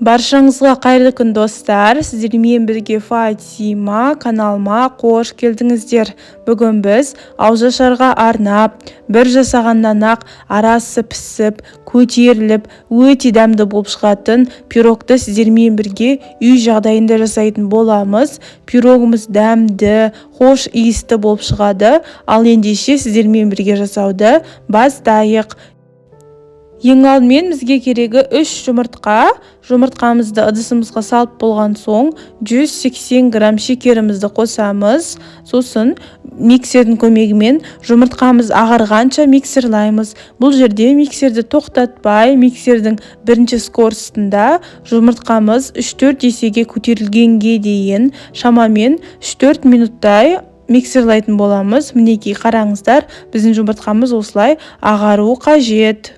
Баршаңызға қайырлы күн, достар! Сіздермен бірге Фатима. Каналыма қош келдіңіздер. Бүгін біз ауызашарға арнап, бір жасағаннан-ақ арасы пісіп, көтеріліп, өте дәмді болып шығатын пирогты сіздермен бірге үй жағдайында жасайтын боламыз. Пирогымыз дәмді, хош иісті болып шығады. Ал ендеше сіздермен бірге жасауды бастайық. Ең алдымен бізге керегі 3 жұмыртқа. Жұмыртқамызды ыдысымызға салып болған соң 180 грамм шекерімізді қосамыз. Сосын миксердің көмегімен жұмыртқамыз ағарғанша миксерлаймыз. Бұл жерде миксерді тоқтатпай, миксердің бірінші скоростында жұмыртқамыз 3-4 есеге көтерілгенге дейін шамамен 3-4 минуттай миксерлайтын боламыз. Мінекей, қараңыздар, біздің жұмыртқамыз осылай ағаруы қажет.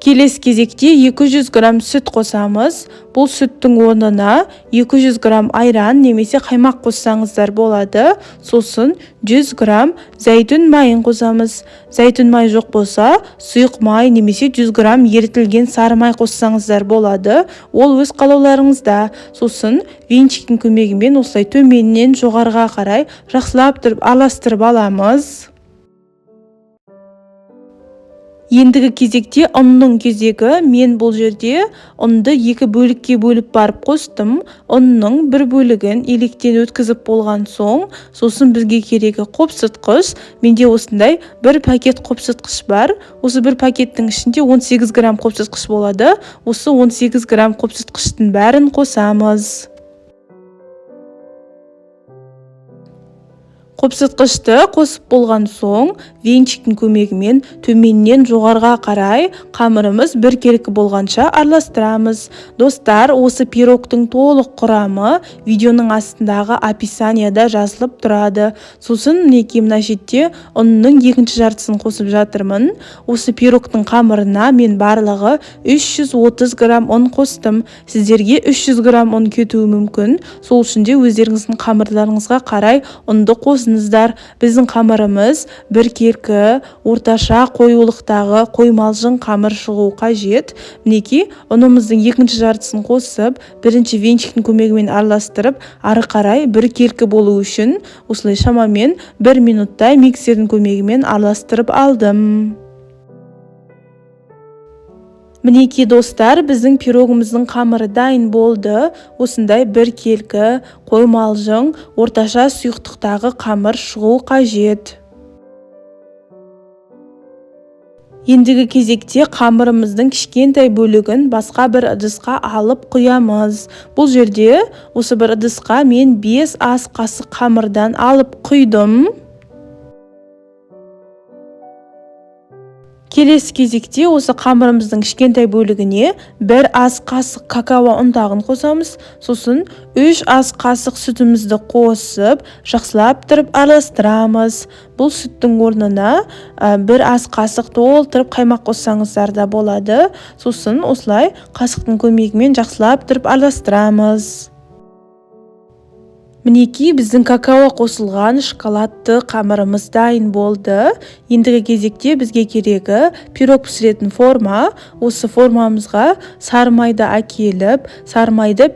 Келесі кезекте 200 грамм сүт қосамыз. Бұл сүттің орнына 200 грамм айран немесе қаймақ қоссаңыздар болады. Сосын 100 грамм зәйтүн майын қосамыз. Зәйтүн май жоқ болса, сұйық май немесе 100 грамм ерітілген сары май қоссаңыздар болады. Ол өз қалауларыңызда. Сосын венчиктің көмегімен осылай төменнен жоғарыға қарай жақсылап тұрып араластырып аламыз. Ендігі кезекте ұнның кезегі. Мен бұл жерде ұнды екі бөлікке бөліп барып қостым. Ұнның бір бөлігін електен өткізіп болған соң, сосын бізге керегі қопсытқыш. Менде осындай бір пакет қопсытқыш бар. Осы бір пакеттің ішінде 18 грамм қопсытқыш болады. Осы 18 грамм қопсытқыштың бәрін қосамыз. Қопсытқышты қосып болған соң, венчиктің көмегімен төменнен жоғарыға қарай қамырымыз біркелкі болғанша араластырамыз. Достар, осы пирогтың толық құрамы видеоның астындағы описанияда жазылып тұрады. Сосын мінекей мына шетте ұнның екінші жартысын қосып жатырмын. Осы пирогтың қамырына мен барлығы 330 грамм ұн қостым. Сіздерге 300 грамм ұн кетуі мүмкін. Сол үшін де өздеріңіздің қамырларыңызға қарай ұнды қосыңыздар. Біздің қамырымыз біркелкі орташа қоюлықтағы қоймалжың қамыр шығу қажет. Мінекей, ұнымыздың екінші жартысын қосып, бірінші венчиктің көмегімен араластырып, ары қарай біркелкі болу үшін осылай шамамен 1 минуттай миксердің көмегімен араластырып алдым. Мінекей, достар, біздің пирогымыздың қамыры дайын болды. Осындай біркелкі қоймалжың орташа сұйықтықтағы қамыр шығу қажет. Ендігі кезекте қамырымыздың кішкентай бөлігін басқа бір ыдысқа алып құямыз. Бұл жерде осы бір ыдысқа мен 5 ас қасық қамырдан алып құйдым. Келесі кезекте осы қамырымыздың кішкентай бөлігіне 1 ас қасық какао ұнтағын қосамыз. Сосын 3 ас қасық сүтімізді қосып, жақсылап тұрып араластырамыз. Бұл сүттің орнына 1 ас қасық толтырып қаймақ қоссаңыздар да болады. Сосын осылай қасықтың көмегімен жақсылап тұрып араластырамыз. Мінекей, біздің какао қосылған шоколадты қамырымыз дайын болды. Ендігі кезекте бізге керегі пирог пісіретін форма. Осы формамызға сары майды әкеліп, сары майды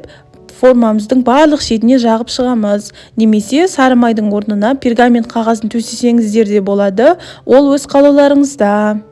формамыздың барлық шетіне жағып шығамыз. Немесе сары майдың орнына пергамент қағазын төсесеңіздер де болады. Ол өз қалауларыңызда.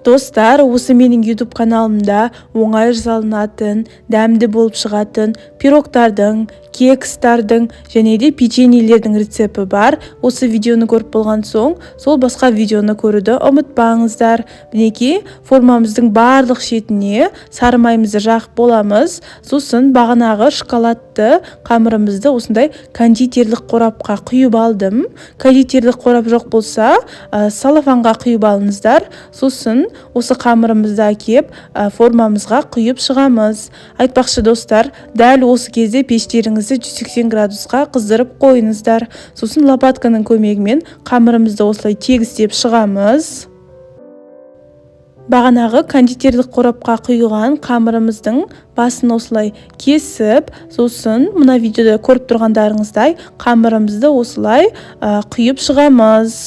Достар, осы менің YouTube каналымда оңай жасалынатын, дәмді болып шығатын пирогтардың, кекстардың және де печеньелердің рецепті бар. Осы видеоны көріп болған соң, сол басқа видеоны көруді ұмытпаңыздар. Мінекей, формамыздың барлық шетіне сары майымызды жағып боламыз. Сосын бағанағы шоколадты қамырымызды осындай кондитерлік қорапқа құйып алдым. Кондитерлік қорап жоқ болса, салафанға құйып алыңыздар. Сосын осы қамырымызды әкеп, формамызға құйып шығамыз. Айтпақшы, достар, дәл осы кезде пештеріңізді 180 градусқа қыздырып қойыңыздар. Сосын лопатканың көмегімен қамырымызды осылай тегістеп шығамыз. Бағанағы кондитерлік қорапқа құйған қамырымыздың басын осылай кесіп, сосын мына видеода көріп тұрғандарыңыздай қамырымызды осылай құйып шығамыз.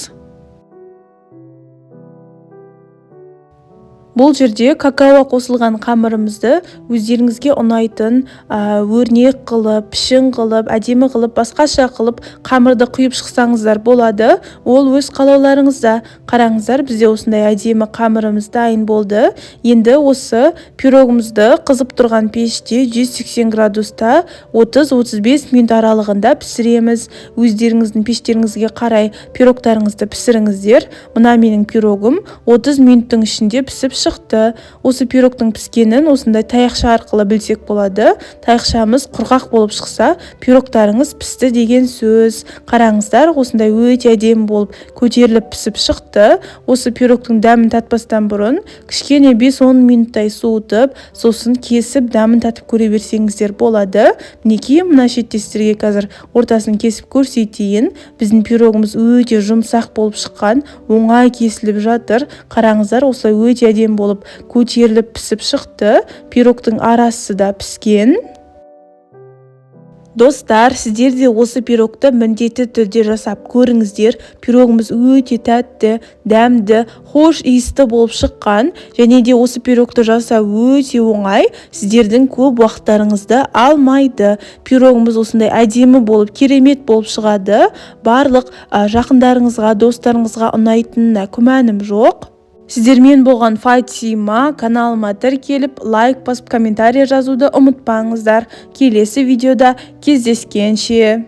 Бұл жерде какао қосылған қамырымызды өздеріңізге ұнайтын өрнек қылып, пішін қылып, әдемі қылып, басқаша қылып қамырды құйып шықсаңыздар болады. Ол өз қалауларыңызда. Қараңыздар, бізде осындай әдемі қамырымыз дайын болды. Енді осы пирогымызды қызып тұрған пеште 180 градуста 30-35 минут аралығында пісіреміз. Өздеріңіздің пештеріңізге қарай пирогтарыңызды пісіріңіздер. Мына менің пирогым 30 минуттың ішінде пісіп шықты. Осы пирогтың піскенін осындай таяқша арқылы білсек болады. Таяқшамыз құрғақ болып шықса, пирогтарыңыз пісті деген сөз. Қараңыздар, осындай өте әдемі болып көтеріліп пісіп шықты. Осы пирогтың дәмін татпастан бұрын кішкене 5-10 минуттай суытып, сосын кесіп, дәмін татып көре берсеңіздер болады. Мінекей, мына шетте сіздерге қазір ортасын кесіп көрсетейін. Біздің пирогымыз өте жұмсақ болып шыққан, оңай кесіліп жатыр. Қараңыздар, осылай өте әдемі болып көтеріліп пісіп шықты. Пирогтың арасы да піскен. Достар, сіздер де осы пирогты міндетті түрде жасап көріңіздер. Пирогымыз өте тәтті, дәмді, хош иісті болып шыққан. Және де осы пирогты жасау өте оңай, сіздердің көп уақыттарыңызды алмайды. Пирогымыз осындай әдемі болып, керемет болып шығады. Барлық жақындарыңызға, достарыңызға ұнайтынына күмәнім жоқ. Сіздермен болған Фатима. Каналыма тіркеліп, лайк басып, комментарий жазуды ұмытпаңыздар. Келесі видеода кездескенше!